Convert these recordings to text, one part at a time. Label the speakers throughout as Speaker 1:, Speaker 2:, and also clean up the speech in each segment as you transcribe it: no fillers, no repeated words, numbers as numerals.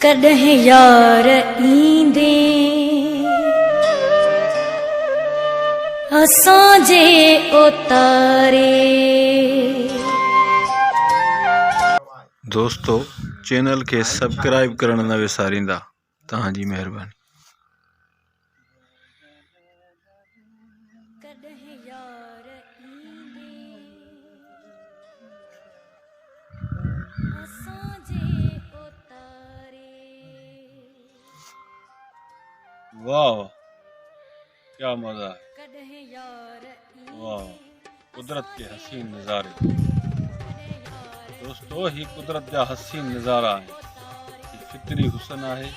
Speaker 1: ڪڏهن يار ايندين اسان جي اوتاري.
Speaker 2: دوستو چينل کي سبڪرائب ڪرڻ نه وساريندا توهان جي مهرباني.
Speaker 1: ڪڏهن يار ايندين اسان جي اوتاري.
Speaker 2: واھ واھ ڪيا مزا ھي
Speaker 1: ڪڏهن يار
Speaker 2: واھ
Speaker 1: ايندين
Speaker 2: قدرت ڪي حسين نظاري دوستو هي قدرت جا حسين نظارا آهن هي فطري حسن آهي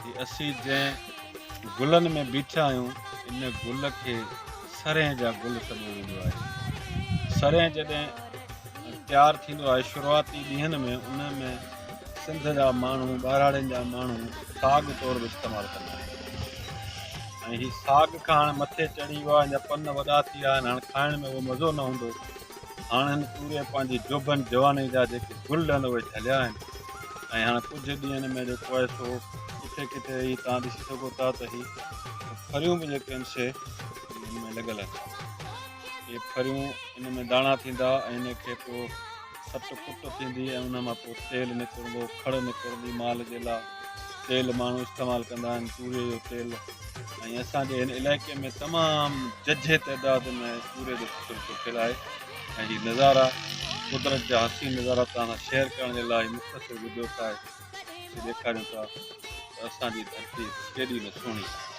Speaker 2: هي اسين جنهن گلن ۾ بيٺا آهيون ان گل کي سرهين جا گل سڏيو ويندو آهي سرهين جڏهن تيار ٿيندو آهي شروعاتي ڏينهن ۾ ان ۾ سنڌ جا ماڻهو ٻهراڙين جا ماڻهو ساڳ طور به استعمال ڪندا آهن ۽ هي ساڳ کان هاڻي مٿي چڙهي ويو آهي هن جا پن وڏا ٿي ويا آهن هاڻي کائڻ ۾ اهو مزو نه هوندو هاڻي هن پوري پنهنجي جوڀن جواني جا جيڪي گل آهن اهي جهليا آهن ۽ هاڻي ڪجهه ڏينهن ۾ جيڪو آهي سو ڪٿي ڪٿي هي توهان ڏسي سگهو ٿا ته هي ڦريون به جيڪي آهن سي هن ۾ لڳل آهن اهي ڦريون ان ۾ داڻا ٿيندا ۽ ان کي پوء سٽ ڪٽ ٿيندي ۽ ان مان پوء تيل نڪرندو، کڙ نڪرندي مال جي لاء تيل ماڻهو استعمال ڪندا آهن توري جو تيل ۽ اسان جي هن علائقي ۾ تمام ججهي تعداد ۾ توري جو فصل پوکيل آهي ۽ هي نظارا قدرت جا حسين نظارا توهان سان شيئر ڪرڻ جي لاء هي مختصر وڊيو ٺاهي ڏيکاريون ٿا ته اسان جي ڌرتي ڪيڏي نه سهڻي آهي.